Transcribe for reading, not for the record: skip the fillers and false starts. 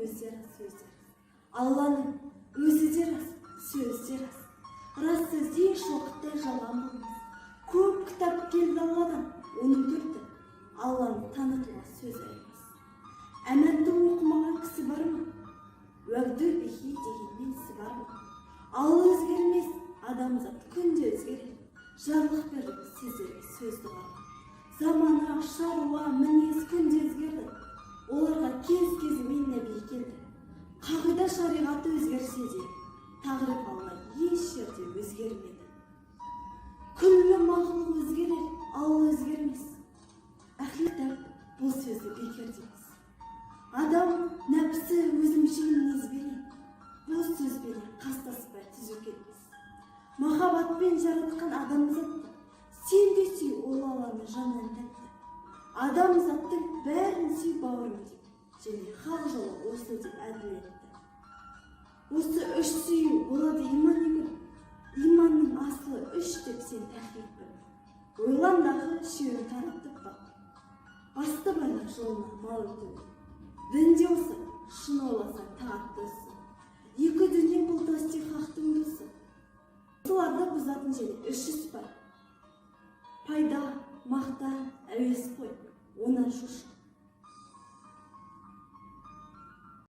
Өзі де рас, сөзі де рас. Алланың өзі де рас, сөзі де рас. Рас сөз еш уақытта жалған болмас. Көп кітап келді Алладан, оның төрті Алланы танытуға сөз аямас. Әмәнті оқымаған кісі бар ма? Уәгду бихи дегенмен ісі бар ма? Алла өзгермес, адамзат күнде өзгерер. Жарлық бердім сіздерге сөзді қарап. Замана, шаруа, мінез күнде өзгерді. Оларға кез кезімен нәби келді. Қағида, шариғаты өзгерсе де, тағриф Алла еш жерде өзгермеді. Күллі мақұлық өзгерер, Алла өзгермес. Әхли кітап бұл сөзді бекер демес. Адам нәпсі өзімшіл мінезбенен бұл сөзбенен қастаспай түзу келмес. Махаббатпен жаратқан адамзатты, сен де сүй ол Алланы жаннан тәтті. Адамзаттың бәрін сүй, бауырым, деп және хақ жолы осы деп әділ етті. Осы үш сүю болады иман егін. Иманның асылы үш деп сен тәхқиқ біл. Ойландағы, үшеуін таратып бақ. Басты байлық жолына мал өту. Дін де осы, шын ойласаң, тағатты осы. Екі дүние бұл тасдиқ хақтың досы. Осыларды бұзатын және үш іс бар: пайда, мақтан, әуесқой, онан шошы.